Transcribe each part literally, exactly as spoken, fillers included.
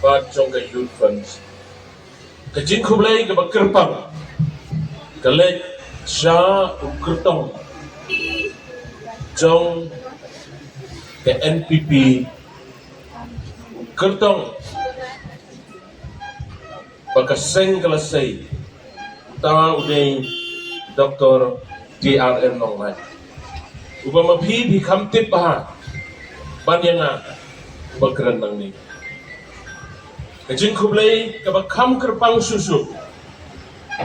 Part jong ka Youth Fund. Ka jingkhublei kaba kyrpang ka leit sha u kyrtong jong ka N P P, u kyrtong ba ka seng ka la sei, uta u dei Doctor D R L Nonglait, uba ma phi phi kham tip bha ban ïa nga uba kren nangne. Ka jingkhublei kaba kham kyrpang shuh shuh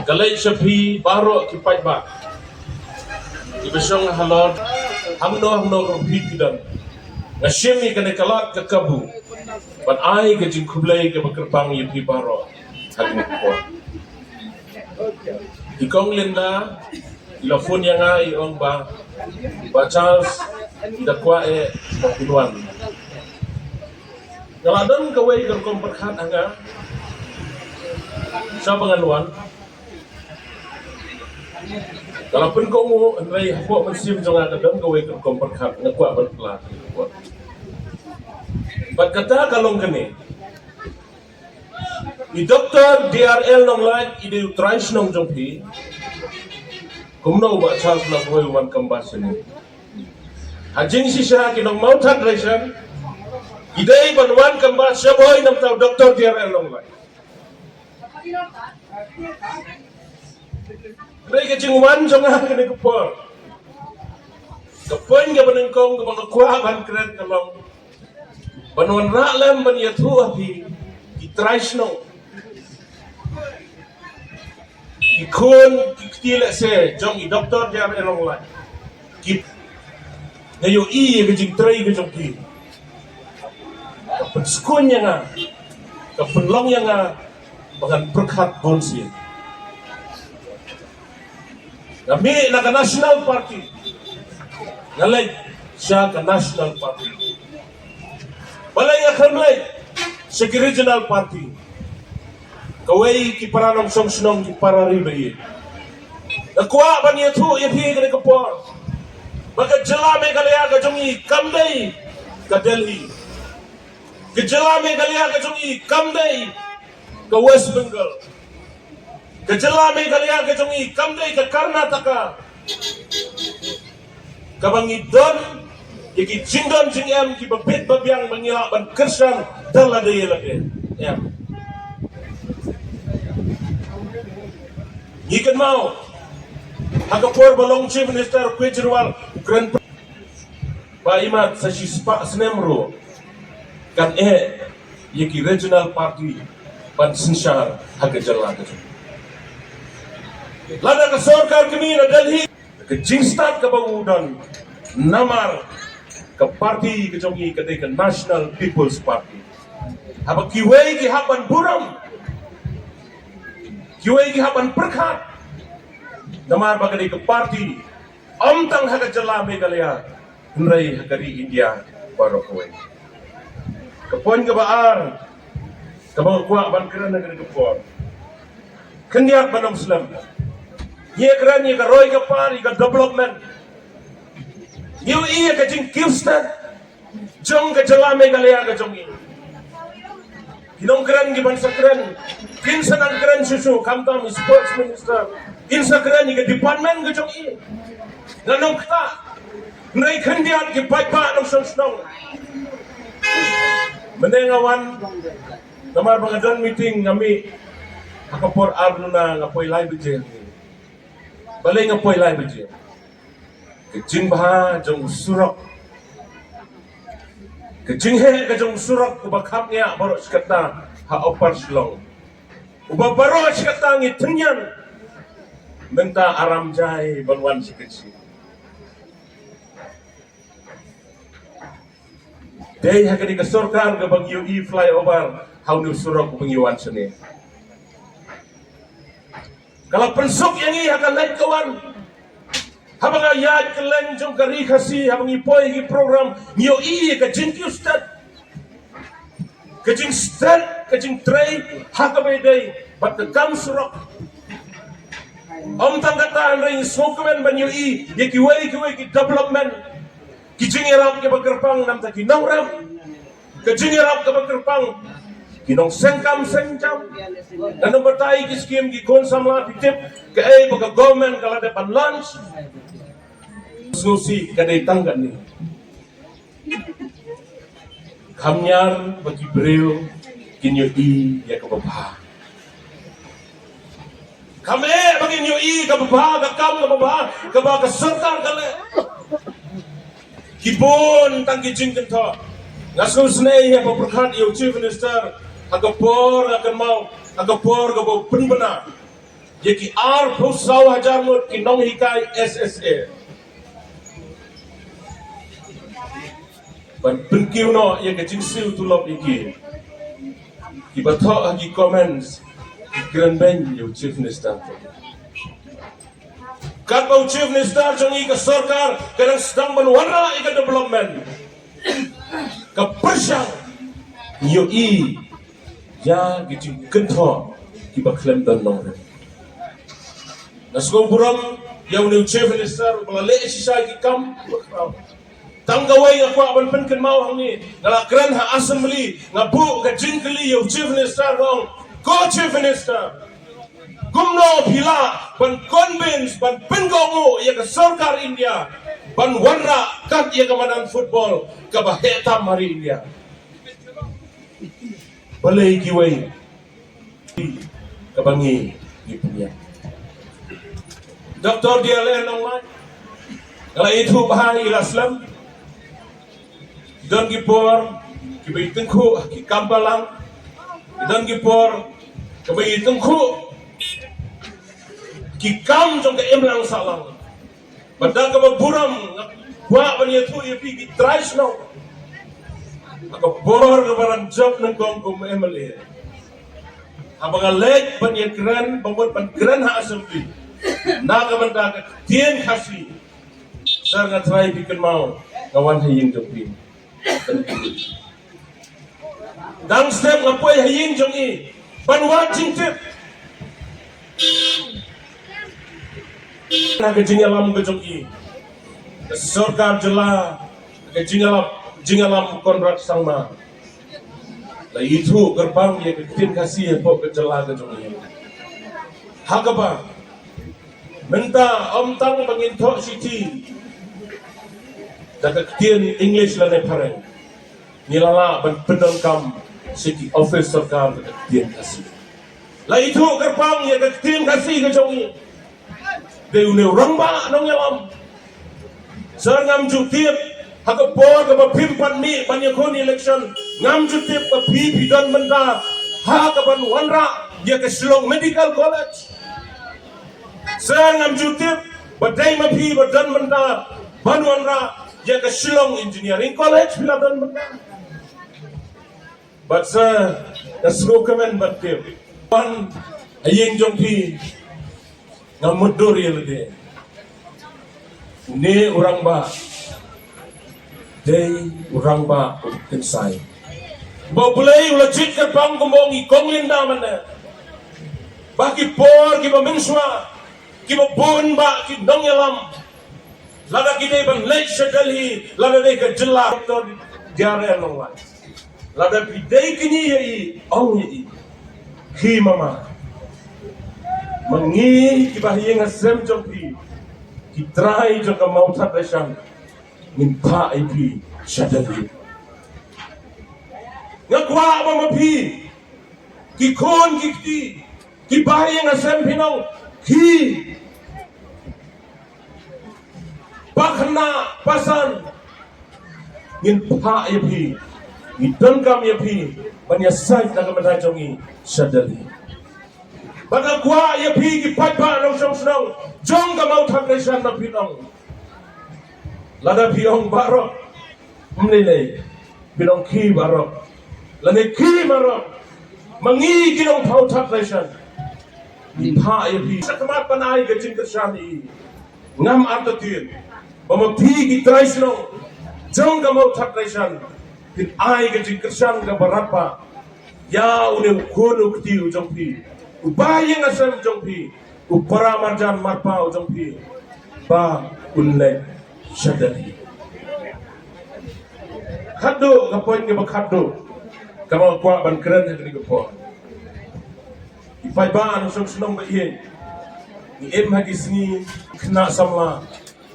ka leit sha phi baroh ki paidbah kiba shong halor hangno hangno ruh phi phi don. Nga shim ïa kane ka lad ka kabu ban ai ka jingkhublei kaba kyrpang ïa phi baroh ha kane ka por. I Kong Linda i la phone ïa nga, i ong ba, Bah Charles, i da kwah eh ba phin wan. Nga la don kawei ka rukom pyrkhat ha nga shaba ngan wan. Nga la pynkohnguh, hynrei hapoh mynsiem jong nga ka don kawei ka rukom pyrkhat, nga kwah ban pla. Bad kata ka long kane. I Doctor D R L Nonglait i dei u trai shnong jong phi, kumno u Bah Charles Lafroi u wan kambas shane? Ha jingshisha ki nong Mawthadraishan ki dei ban wan kambas sha bhoi namar u Doctor D R L Nonglait. Hynrei ka jingwan jong nga ha kane ka por, ka point kaba nyngkong kaba nga kwah ban kren ka long ban wanrah lem ban ïathuh ha phi ki trai shnong, ki khun ki kti lehse jong i Doctor D R L Nonglait, ki, nga ïohi ïa ka jingtrei ka jong ki. Ka pynskhem ïa nga, ka pynlong ïa nga ba ngan pyrkhat bun sien. Nga mih na ka National Party, nga leit sha ka National Party. Balei nga khlem leit sha ki Regional Party? Kawei, ki para nongshong shnong ki para ri ba ïeit. Nga kwah ban ïathuh ïa phi ha kane ka por ba ka jylla Meghalaya ka jong ngi kam dei ka Delhi. Ka jylla Meghalaya ka jong ngi kam dei ka West Bengal. Ka jylla Meghalaya ka jong ngi kam dei ka Karnataka, kaba ngi don ïa ki jingdon jingem kiba bit ba biang ba ngi lah ban kyrshan da lade ïa lade. Em. Ngi kynmaw ha ka por ba long Chief Minister u Kejriwal u kren ba imat sa shispah snem ruh kan eh ïa ki Regional Party ban synshar ha ka jylla ka jong. Lada ka sorkar kmie na Delhi, ka jingstad kaba u don namar ka party ka jong ngi ka dei ka National People's Party. Haba kiwei ki hap ban burom, kiwei ki hap ban pyrkhat namar ba ka dei ka party, ym tang ha ka jylla Meghalaya hynrei ha ka ri India baroh kawei. Ka point kaba ar kaba nga kwah ban kren ha kane ka por, khyndiat ban ym slem, ngi kren ïa ka roi ka par, ïa ka development, ngi ïohi ïa ka jingkiew stet jong ka jylla Meghalaya ka jong ngi. Ki nongkren ki ban sa kren, kin sa nang kren shuh shuh, khamtam i Sports Minister kin sa kren ïa ka department ka jong i. Nga nang kata, hynrei khyndiat ki paidbah nongshong shnong. Mynne nga wan namar ba nga don meeting, nga mih ha ka por ar nuna, nga poi lai baje. Balei nga poi lai baje? Ka jingbha jong u surok, ka jingheh ka jong u surok uba khapngiah baroh shi katta ha Upper Shillong, uba baroh shi katta ngi tyngian mynta aram jai ban wan sha Kynshi. Dei ha kane ka sorkar kaba ngi ïohi flyover ha une u surok uba ngi wan shane. Ka la pynsuk ïa ngi ha ka leit ka wan. Haba nga ïaid kylleng jong ka ri Khasi, haba ngi poi ha ki program, ngi ïohi ïa ka jingkiew stet, ka jingstet, ka jingtrei ha kaba ïadei bad ka kam surok. Ym tang kata, hynrei ngi sngewkmen ban ïohi ïa kiwei kiwei ki development, ki jingïarap kiba kyrpang na ka bynta ki nongrep, ka jingïarap kaba kyrpang Ki nongseng kam seng jam. Ngan ym batai ki skim, ki khun samla phi tip kaei ba ka government ka la dep ban launch. Sngewsih ka dei tang katne. Kham ñiar ba ki briew kin ïohi ïa kaba bha. Kham eh ba kin ïohi kaba bha, ka kam kaba bha kaba ka sorkar ka leh. Ki bun tang ki jingkynthoh. Nga sngewsynei ïa ba pyrkhat ïa u Chief Minister ha ka por, nga kynmaw, ha ka por kaba pynbna ïa ki arphew saw hajar ngut ki nonghikai S S A ban pynkiew noh ïa ka jingsiew tulop ïa ki. Kiba thoh ha ki comments ki kren beiñ ïa u Chief Minister. Katba u Chief Minister jong ngi, ka sorkar ka dang sdang ban wanrah ïa ka development, ka pyrshang ïohi ïa ki jingkynthoh kiba khlem don nongrim. Nga sngewburom ïa une u Chief Minister uba la leh shisha ki kam. Tang kawei nga kwah ban pynkynmaw hangne, nga la kren ha Assembly, nga buh ka jingkylli ïa u Chief Minister, nga ong, ko Chief Minister, kumno phi lah ban convince, ban pynkohnguh ïa ka sorkar India ban wanrah kat ïa ka madan football kaba heh tam ha ri India? Balei kiwei kaba ngi, ngi pynïap? Doctor D L A Nonglait, nga la ithuh bha ïa la slem. Don ki por kiba i tyngkhuh ki kam balang. Don ki por kiba i tyngkhuh ki kam jong ka imlang sahlang. Bad da kaba burom nga kwah ban ïathuh ïa phi ki trai shnong, ha ka por kaba rang jop nyngkong kum M L A, haba nga leit ban ïakren, ba mut ban kren ha Assembly na ka bynta ka ktien Khasi, sir, nga trai phi kynmaw nga wan ha ïing jong phi. Dang step nga poi ha ïing jong i ban wad jingtip na ka jingïalam ka jong i, ka sorkar jylla, ka jingïalam, jingïalam Conrad Sangma. La ithuh kyrpang ïa ka ktien Khasi hapoh ka jylla ka jong i. Ha kaba mynta ym tang ba ngin thoh shithi da ka ktien English lane phareng, ngi la lah ban pyndonkam sha ki office sorkar da ka ktien Khasi. La ithuh kyrpang ïa ka ktien Khasi ka jong i. Dei une u rangbah nongïalam. Sir, ngam ju tip ha ka por kaba phim pat mih ban ïakhun election, ngam ju tip ba phi phi don bynta ha kaban wanrah ïa ka Shillong Medical College. Sir, ngam ju tip ba dei ma phi ba don bynta ban wanrah ïa ka Shillong Engineering College, phi la don bynta. Bad sa nga sngewkmen bad tip, wan ha ïing jong phi, nga mutdur ïa lade. Une u rangbah dei u rangbah u kynsai. Ba U Blei u la jied kyrpang kumba ong i Kong Linda mynne, ba ki por kiba mynshuwa kiba bun bah ki nongïalam, lada ki dei ban leit sha Delhi, lada dei ka jylla, Doctor J R L Nonglait, lada phi dei kñi ïa i, ong ïa i. Khie mama. Ma ngi kiba ha ïing ha sem jong phi, ki trai jong ka Mawthadraishan, ngin phah ïa phi sha Delhi. Nga kwah ba ma phi, ki khun ki kti, kiba ha ïing ha sem, phin ong, khie, ba khynnah ba san, ngin phah ïa phi, ngin donkam ïa phi ban ïasaid na ka bynta jong ngi sha Delhi. Bad nga kwah ïa phi ki paidbah nongshong shnong jong ka Mawthadraishan, ba phin ong, lada phi ong baroh, ym lei lei, phin ong khie baroh, lane khie baroh, ma ngi ki nong Mawthadraishan, ngi phah ïa phi. Sa khmat ban ai ka jingkyrshan ïa i, ngam artatien ba ma phi ki trai shnong jong ka Mawthadraishan, phin ai ka jingkyrshan kaba radbah ïa une u khun u kti u jong phi, u ba ïing ha sem jong phi, u para marjan marpa u jong phi, ba un leit sha Delhi. Khatduh, ka point kaba khatduh, Kaba kwah ban kren ha kane ka por, i paidbah nongshong shnong ba ïeit, ngi im ha ki sngi khynnah samla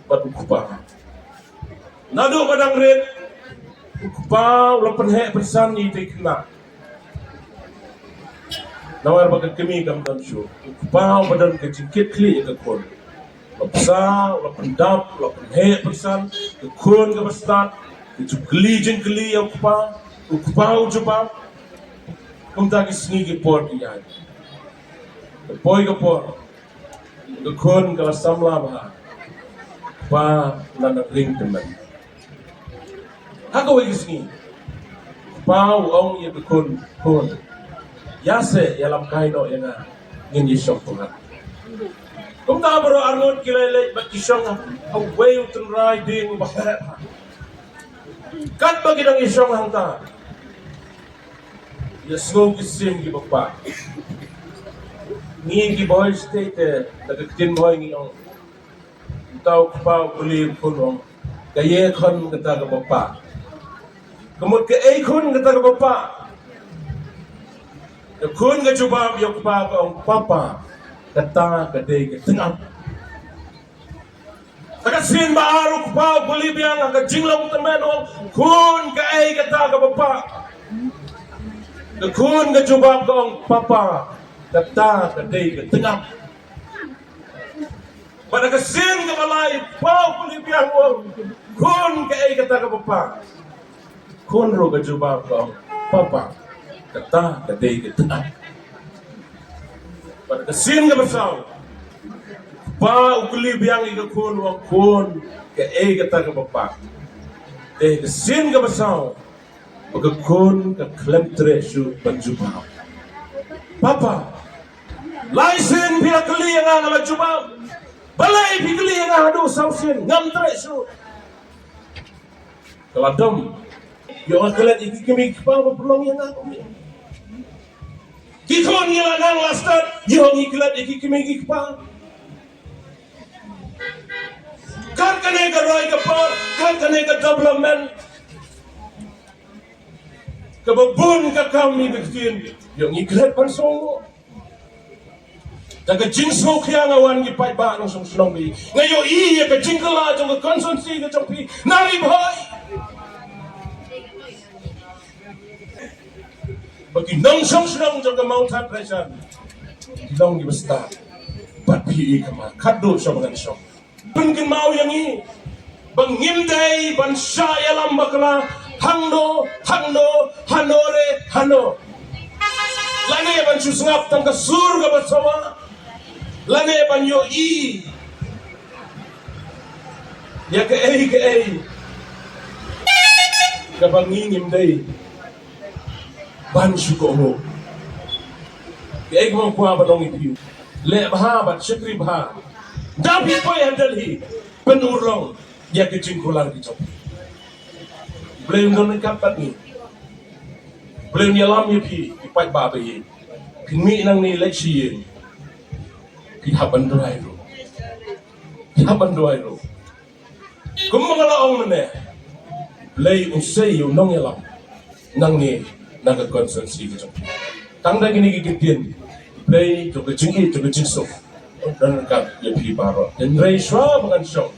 bad u kpa. Naduh ba dang rit, u kpa u la pynheh pynsan ïa itei i khynnah. Namar ba ka kmie kam don shuh, u kpa uba don ka jingkit khlieh ïa ka khun. La pynsan, la pyndap, la pynheh pynsan, ka khun kaba stad ka ju kylli jingkylli ïa u kpa, u kpa u jubab. Kumta ki sngi ki por ki ïaid. Ka poi ka por, ka khun ka la samla bha, u kpa u la nang ring tymmen. Ha kawei ka sngi, u kpa u ong ïa ka khun, khun, ïa seh ïalam kai noh ïa nga, ngin ïashong pyngngad. Kumta baroh arngut ki la leit bad ki shong ha uwei u tynrai dieng uba heh bha. Katba ki dang ïashong hangta, ïa sngew ki sim kiba pah. Ngi ki Bhoi state te, da ka ktien Bhoi ngi ong, uta u kpa u kylli u khun u ong, kaei khun kata kaba pah? Ka mut kaei khun kata kaba pah? Ka khun ka jubab ïa u kpa ka ong, papa, kata ka dei ka tyngab. Ha ka sien ba ar u kpa u kylli biang ha ka jinglong tymmen u ong, khun kaei kata kaba pah? Ka khun ka jubab ka ong, papa, kata ka dei ka tyngab. Bad ha ka sien kaba lai u kpa u kylli biang u ong, khun kaei kata kaba pah? Khun ruh ka jubab ka ong, papa, kata ka dei ka tyngab. Bad ha ka sien kaba saw, u kpa u kylli biang ïa ka khun u ong, khun kaei kata kaba pah? Te ha ka sien kaba saw, ba ka khun ka khlem treh shuh ban jubab. Papa, lai sien phi la kylli ïa nga ngam jubab. Balei phi kylli ïa nga haduh saw sien ngam treh shuh? Ka la dom. Ïoh nga klet ïa ki kmie ki kpa ba pynlong ïa nga kumne. Ki khun ngi la nang la stad, ïoh ngi klet ïa ki kmie ki kpa. Kat kane ka roi ka por, kat kane ka development, kaba bun ka kam ïa ka ktien, ïoh ngi klet ban sngewthuh. Da ka jingsngewkhia nga wan, ki paidbah nongshong shnong, nga ïohi ïa ka jingkylla jong ka constituency ka jong phi na Ri Bhoi. Ba ki nongshong shnong jong ka Mawthadraishan ki long kiba stad. Bad phi i kama khatduh sha ba ngan shong. Pynkynmaw ïa ngi ba ngim dei ban shah ïalam bakla hangno hangno, hano re hano. Lane ban shu sngap tang ka sur kaba sawa, lane ban ïohi ïa kaei kaei kaba ngi ngim dei ban shu kohnguh. Kaei kaba kwah ban ong ïa phi, leh bha bad shakri bha. Da phi poi ha Delhi, pynurlong ïa ki jingkular ki jong phi. Blei un don ryngkat bad ngi. Blei un ïalam ïa phi, ki paidbah ba ïeit. Phin mih nangne leit sha ïing, phin hap ban duwai ruh. Phin hap ban duwai ruh. Kumba nga la ong mynne, Blei un sei ïa u nongïalam nangne na ka constituency ka jong phi. Tang da kine ki ktien, Blei jong ka jingïeit jong ka jingsuk un don ryngkat ïa phi baroh. Hynrei shuwa ba ngan shong,